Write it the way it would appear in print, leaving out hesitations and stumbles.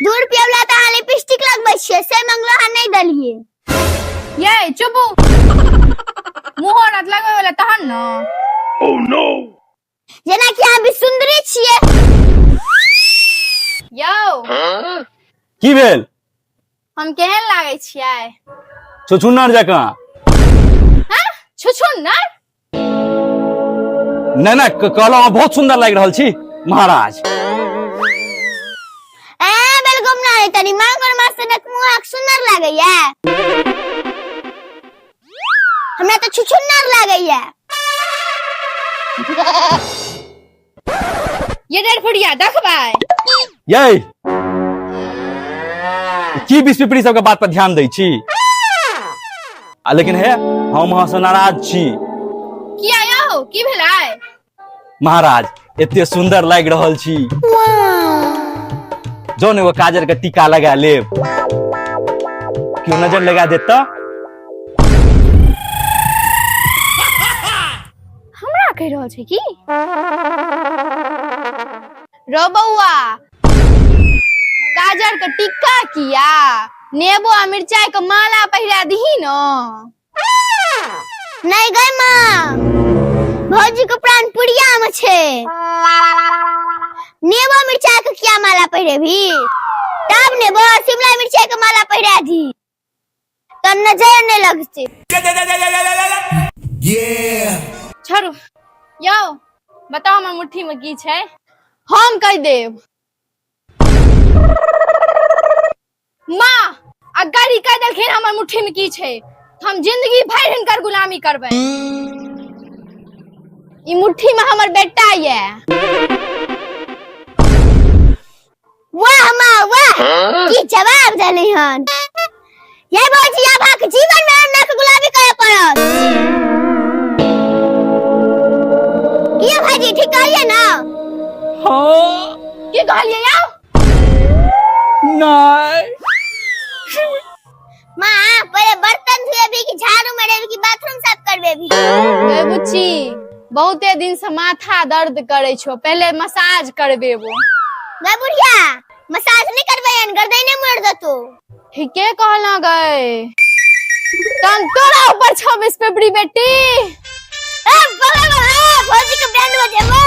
2 रुपया वाला तऽ अहाँ लिपस्टिक लगबै छियै, से मंगलो अहाँ नहि देलियै। ये चुपू, मुँहो रत लगबै वाला तहन न। जेना कि अहाँ भी सुंदरी छियै। यौ। की भेल? हम केहन लागै छियै? छुछुन्नर जकाँ। छुछुन्नर? नहि नहि, कहलहुँ अहाँ बहुत सुंदर लागि रहल छी महाराज। ए बेलगम ना तनी मांगुर मास से मुँह सुंदर लागैया, हमरा तऽ छुछुन्नर लागैया। ये डेढ़ फुटिया देखबै। यै, की बीस पिपरी सबके बात पर ध्यान दै छी? आ लेकिन हे, हम अहाँ से नाराज छी। किया यौ, की भेलै? महाराज, एते सुंदर लागि रहल छी, जो ने एगो काजर के टीका लगा लेब, केओ नजर लगा देत तऽ? हमरा कहि रहल छै की रो बौआ, गाजर के टिक्का किया, नेबो आ मिरचाई के माला पहिरा दही न। नहीं गई माँ, भौजी के प्राण पुड़िया में छे, नेबो मिर्चा के क्या माला पहिरे भी? तब नेबो और शिमला मिर्चा के माला पहिरा दी तब नजर नहीं लगते। छोड़ू यौ, बताओ हमर मुट्ठी में की छै? हम कहि देब माँ, अगर ई कहि देलखिन हमर मुट्ठी में की छै, तऽ हम जिंदगी भरि हिनकर गुलामी करबै। ई मुट्ठी में हमर बेटा ये। वाह माँ वाह, की जवाब देली हन। ये भौजी, आब अहाँके जीवन में हमरा के गुलाबी करे पड़त। की भाजी, ठीक कहलिए ना? हाँ। की कहलिए यौ? नहीं। माँ, पहले बर्तन धुएबी कि झाड़ू मारेबी कि बाथरूम साफ करबेबी? गै बुच्ची, बहुते दिन से माथा दर्द करे छो, पहले मसाज करबेबो। गै बुढ़िया, मसाज नहीं करबे, गर्दन मोड़ देतो। ठीके कहला गए, तन तोरा ऊपर छौ बीस पेपड़ी बेटी। ए बाबा बाबा, भौजी के बैंड बजेबै।